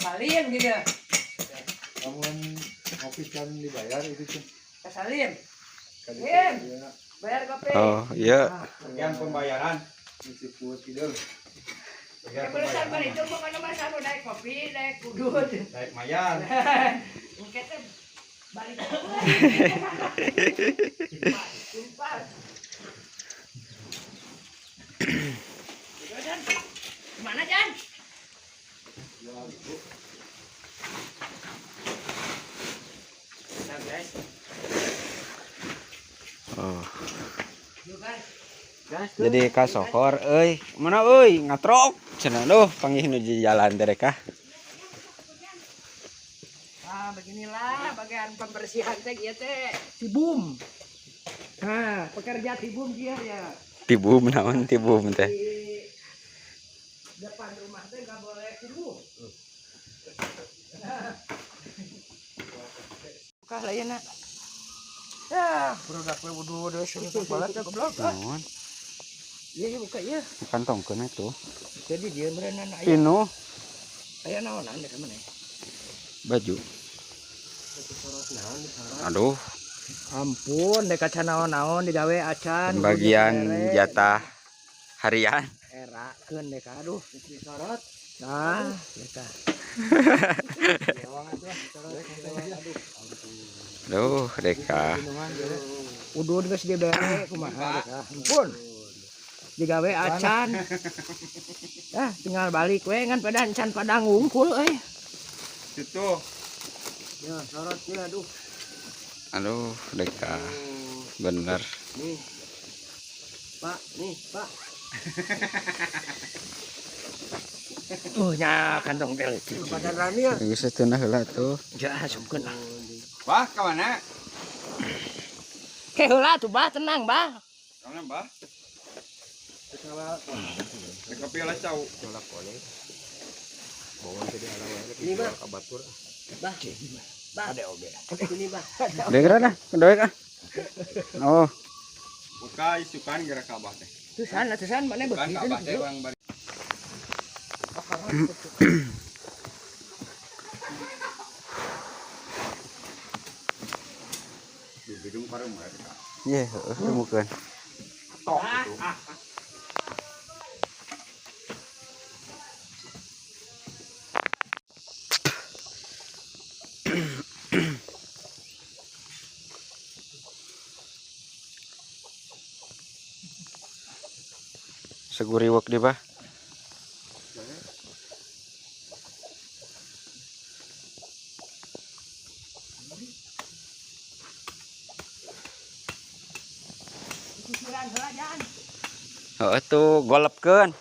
Kasalin gitu. Kamu ngopi kan dibayar itu tuh. Kasalin. Lim. Bayar kopi. Oh, iya. Bagian pembayaran. Disebut gitu. Ya berusaha itu pokoknya mah sanu naik kopi, naik kudut. Naik mayan. Engke teh balik. Sumpah. Jan. Kemana, Jan? Oh. Jadi kasohor euy. Mana euy ngatrok cenah duh panggih nu di jalan teh kah. Ah, beginilah bagian pembersihan teh ieu teh tibum. Nah, pekerja tibum dia ya. Tibum naon tibum teh. Di depan rumah teh nggak boleh tumbuh. Buka lah ya nak. Ya, produk we wudu deui susah banget ya goblok. Naon? Iya, iya buka ya. Kantongkeun atuh. Jadi dia meureunan aya. Pinuh Aya naonan dek mana? Baju. Aduh, Ampun, dek kaca naon-naon digawe acan. pembagian jatah harian. Erakeun dek aduh. Disorot. Nah, dek. Duh, deka. Udud geus dibere kumaha dek. Ampun. Digawe acan. Ah, tinggal balik we ngan pada encan pada ngungkul euy. Itu. Ya, sorot ya aduh. Aduh, deka. Bener. Nih. Pak, nih, Pak. Nya kantong teh leutik. Badan rami ya. Geus cenah heula tuh. Ja, asupkeun. Bah, ka mana? Ke heula tuh, Bah, tenang, Bah. Ka mana, Bah? Kopi lah cau. Ini, Bah. Bah. Bah. Ada oge. Ini, Bah. Deuk lah, deuk ah. Oh, Buka isukan gerak ka Abah teh. Tusan, tusan mana Bukan beuki ka Abah teh urang bari. Di gedung parem mereka. iya, heeh, temukeun. Tok gitu. Seguriwek di, Bah. Sisiran heula, Jan. Heeh tuh golepkeun.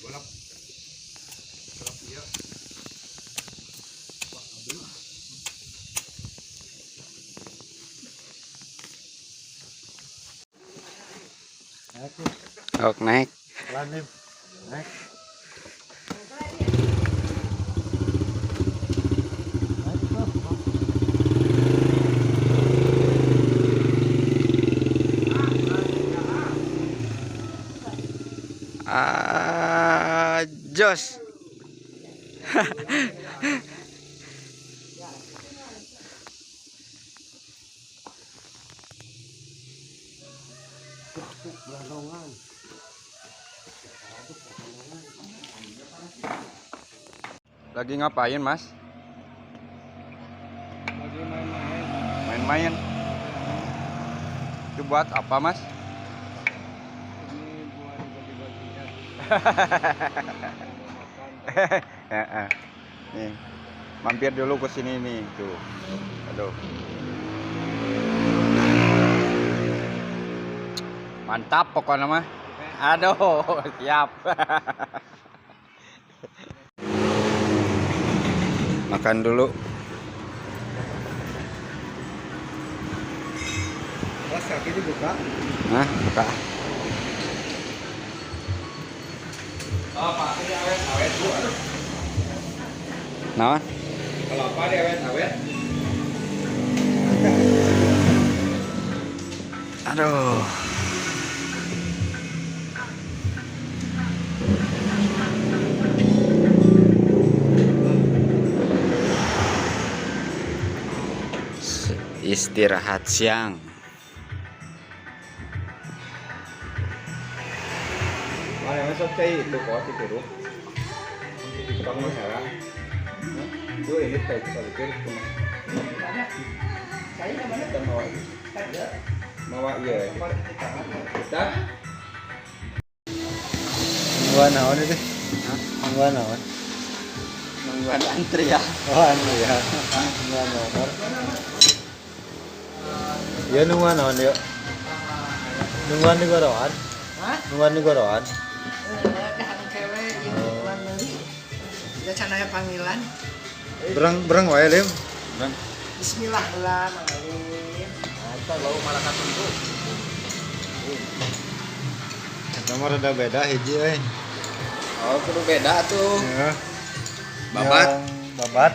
Golap. Golap ieu. Ok, naik. Naik. Ah, jos. Lagi ngapain, Mas? Lagi main-main. Main-main. Itu buat apa, Mas? Ini buat dibagi-bagikan. Heeh. Nih. Mampir dulu ke sini nih tuh. Aduh. Mantap pokoknya mah. Aduh, siap. Makan dulu. Pas kaki dibuka. Nah, buka. Oh, Pak, ini awet-awet Bu. Aduh. Naon? Kelapa di awet-awet. Aduh. Istirahat siang. Mana yang masuk cai itu kok si Curug. Bangun herang. Itu ini teh kita pikir cuma. Saya mana? Kita mau. Mawa iya. Kita. Nungguan naon itu? Nungguan naon? Nungguan antri ya. Oh, anu ya. Nungguan motor. Ya nungguan naon yuk. Nungguan di goroan. Hah? Nungguan di goroan. Dah cewek yang nungguan meuli. Ya can aya panggilan. Berang wae lim. Berang. Bismillah lah Mang Alim. Kita bau malakat itu. Eta mah rada beda hiji euy. Oh, kudu beda tuh. Ya. Babat. Yang babat.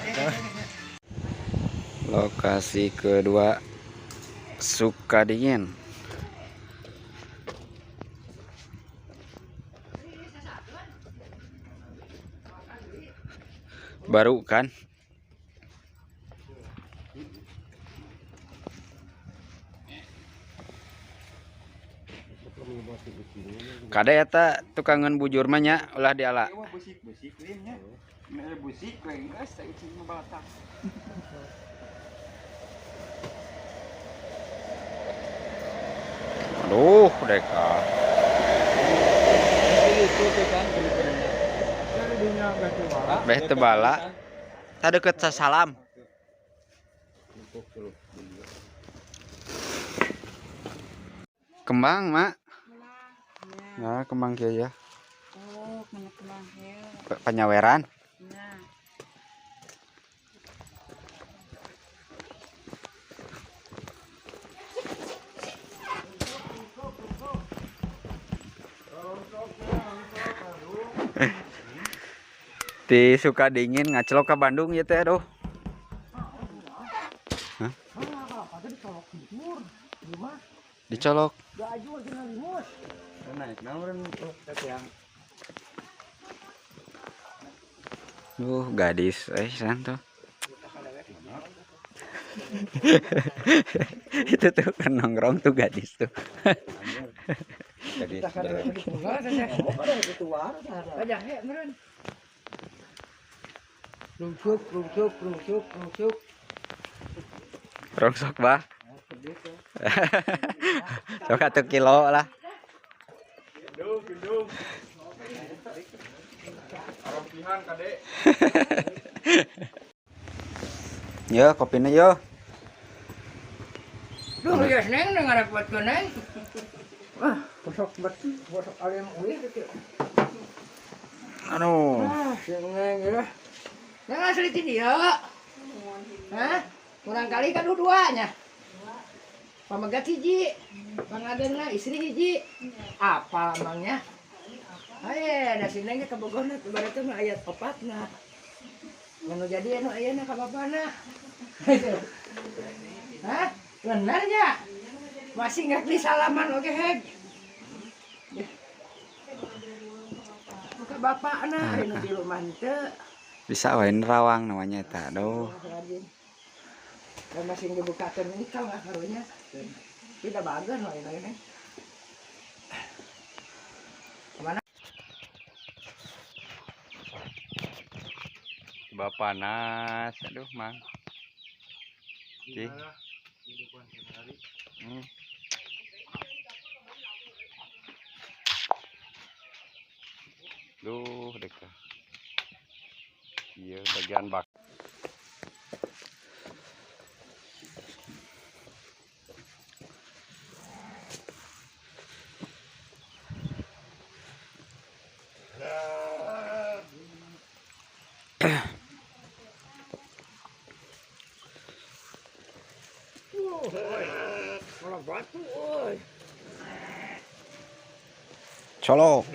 Lokasi kedua Sukadingin. Baru kan? Kada eta tukangan bujur mah nya ulah diala. Busik-busik limnya. Mere busik we geus cing balatak. Aduh, deka. Beh teu bala. Ta deket sasalam. Kembang, Mak. Nah, kembang kieu ya. Oh, banyak kembang kieu. Panyaweran. Nah. Di Sukadingin ngacelok ke Bandung ya teh aduh. Hah? Dicolok. Gadis san tuh. Itu tuh kan nongkrong tuh gadis tuh. Gadis. Rungsuk, rungsuk, rungsuk, rungsuk. Rongsok bah. Sok 1 kilo lah. Yo, kopinya yo. Duh, ya neng ngarepotkeun neng. Wah, bosok bosok alien uih gitu. Aduh. Ah, si neng ya. Neng asli ti dieu. Hah? Kurang kali kan duanya. Pamegat hiji, pangadeuna istri hiji. Apa emangnya? Aye, da si neng ge ka Bogorna berarti mah aya opatna. Manu jadi anu ayeuna ka bapana. Hah? Bener nya? Masih ngerti salaman oge heg. Buka bapakna anu di rumah teu. Bisa wae nerawang namanya eta aduh. Dan masih dibukakan ini kau nggak karunya. Tidak bagus loh ini. Kemana? Coba panas, aduh mang. Oke. Duh, deka. Iya, bagian bak. Colok.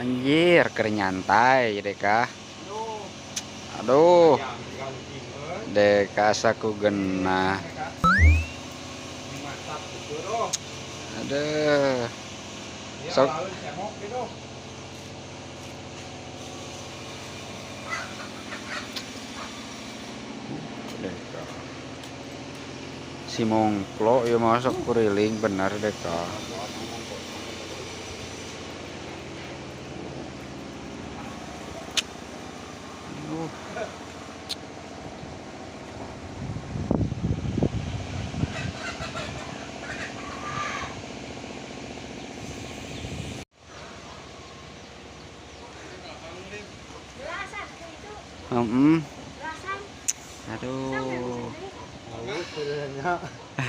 Anjir, keur nyantai deka. Aduh. Deka saku genah. Aduh. Sok. Deka. Si mongklo ya masuk kuriling bener deka.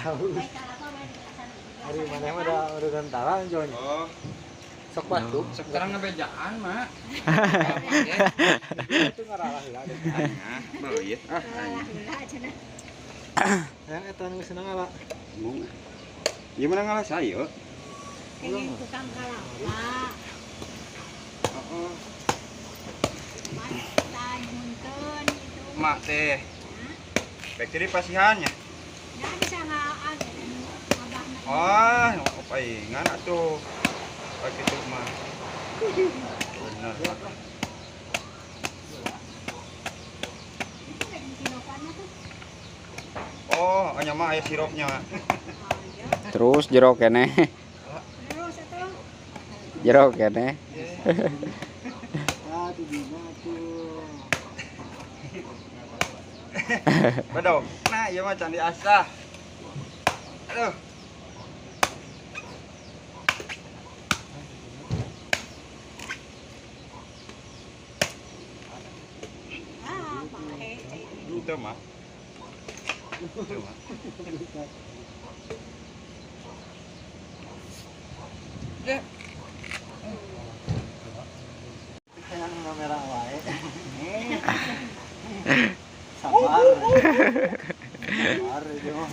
Aduh. Hari mana mah ada udah tentara jonya. Sok batuk, sekarang ngebejaan, Mak. Itu ngaralah heula deh. Beuit ah. Yang eta nu senang ala. Gimana ngalah saya? Pengen tukang kalapa. Heeh. Mak teh. Baik pasihannya. Ya bisa ngaan. Oh, paingan atuh. Pakai itu mah. Bener. Oh, hanya mah aya sirupnya. Terus jero keneh. Terus atuh. Jero keneh. Ah, tuh dina tuh. Bedog. Nah, ieu mah can diasah. Aduh. Ah, pae. Itu mah. Itu mah. Ya. Hayang kamera wae. Sabar. Sabar itu mah.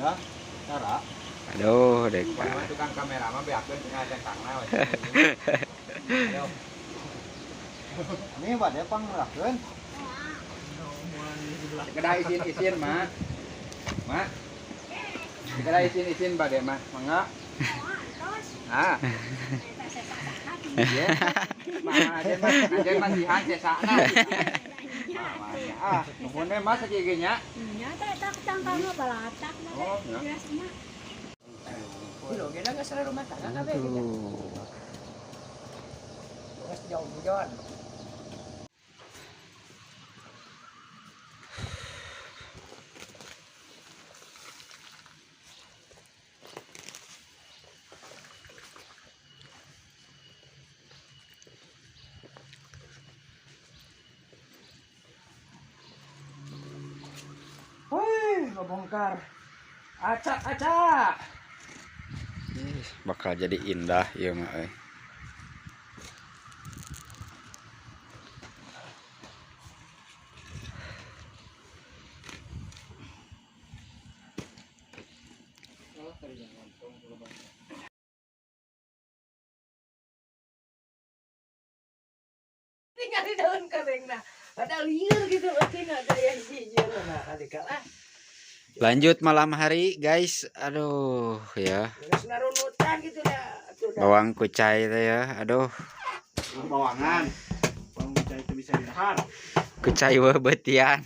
Ya, cara. Aduh, deka. Tukang kamera mah beakeun cenah centangna we. Ayo. Ini bade pangmerakeun. Kedah izin-izin, Mak. Mak. Kedah izin-izin bade mah, mangga. Ah. Iya. Mah ajen masihan sesana. Ah, nuhun we Mas sakieu ge nya. Nya teh eta tangkalna balatak mah teh. Jelas mah. Lho, kita geus rumah tangga kabeh gitu. Geus jauh-jauhan. Wih, ngebongkar. Acak-acak. Bakal jadi indah ieu mah euy. Tinggal di daun keringna. Ada liur gitu berarti ada yang hiji nah kali lah. Lanjut malam hari, guys. Aduh, ya. Geus narunutan gitu dah. Tuh dah. Bawang kucai teh ya. Aduh, Bawangan. Bawang kucai itu bisa didahar. Kucai weh betian.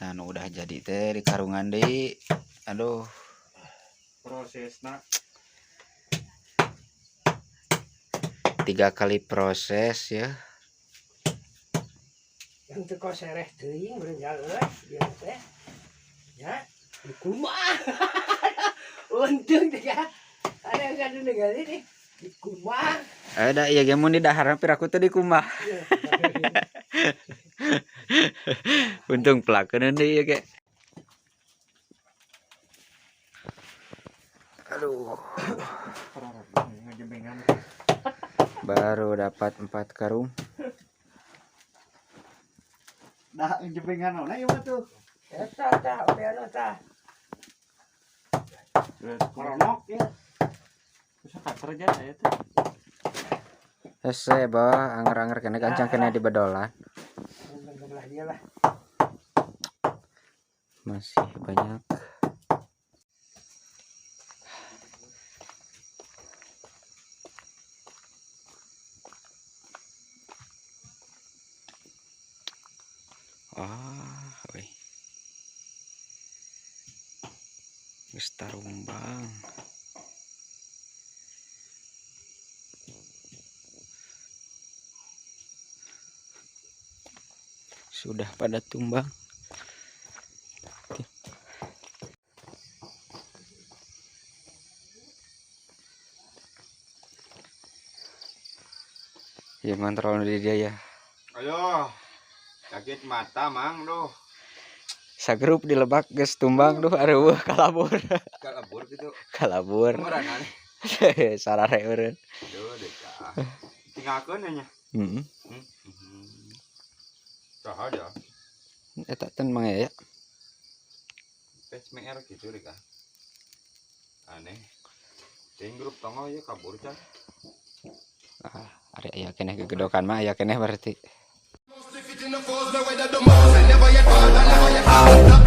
Nah, nu udah jadi teh di karungan deui. Aduh, Prosesna 3 kali proses ya. Yang teu kosereh teuing beureun jalan dia teh. Ya, dikumaha. Untung teh ya. Ada yang kadu negara ini dikumaha. Ada iya ge mun di dahar piraku teh dikumbah. Untung pelakeun deui ieu ge. Aduh. Baru dapat 4 karung. Dah ngejebengan naon ieu mah tuh. Eta tah opeano tah. Koronok ya. Bisa kater aja ya tuh. Hese bah anger-anger kena gancang kena di bedolan. Untung kebelah dia lah. Masih banyak. Ah, oi. Geus tarumbang. Sudah pada tumbang. Ya mantrol di dia ya. Ayo. Sakit mata mang duh. Sagrup di lebak geus tumbang duh areueuh kalabur. Kalabur gitu. Kalabur. Meureunana. Sarare eureun. Duh deka. Tinggalkeun nya. Heeh. Saha aja. Eta teh mang ya. Tes mer gitu deka. Aneh. Ting grup tonggo ya kabur can. Ah, ari aya keneh gegedokan mah aya keneh berarti. Never yet fall, never yet fall.